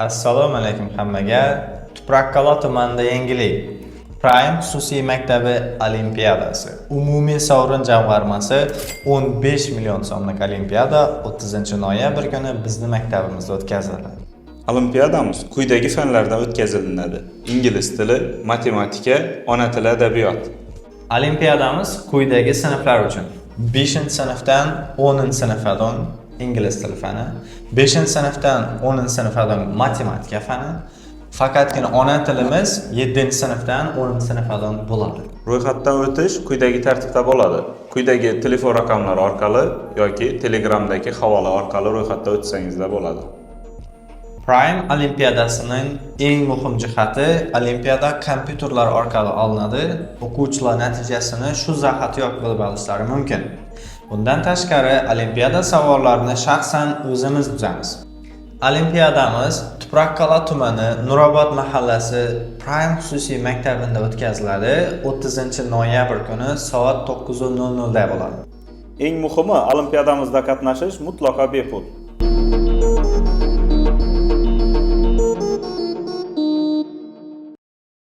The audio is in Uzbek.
Assalomu alaykum hammaga. Tuproqqal'a tumanida yangilik. Prime xususiy maktabi olimpiadasi. Umumiy sovrin jamg'armasi 15 million so'mlik olimpiada 30-noyabr kuni bizni maktabimizda o'tkaziladi. Olimpiadamiz quyidagi fanlardan o'tkazilinadi: ingliz tili, matematika, ona tili, adabiyot. Olimpiadamiz quyidagi sinflar uchun: 5-sinfdan 10-sinfdan ingliz tili fani, 5-sinfdan 10-sinfdan matematika fani, faqatgina ona tilimiz 7-sinfdan 10-sinfdan bo'ladi. Ro'yxatdan o'tish quyidagi tartibda bo'ladi. Quyidagi telefon raqamlari orqali yoki Telegramdagi havola orqali ro'yxatdan o'tsangizda bo'ladi. Prime olimpiadasining eng muhim jihati: olimpiada kompyuterlar orqali olinadi. O'quvchilar natijasini shu zahotiyoq bilib olishlari mumkin. Bundan tashqari, olimpiada savollarini shaxsan o'zimiz tuzamiz. Olimpiadamiz Tuproqqal'a tumani, Nurobod mahallasi, Prime xususiy maktabida o'tkaziladi. 30-noyabr kuni soat 9:00 da bo'ladi. Eng muhimi, olimpiadamizda qatnashish mutlaqo bepul.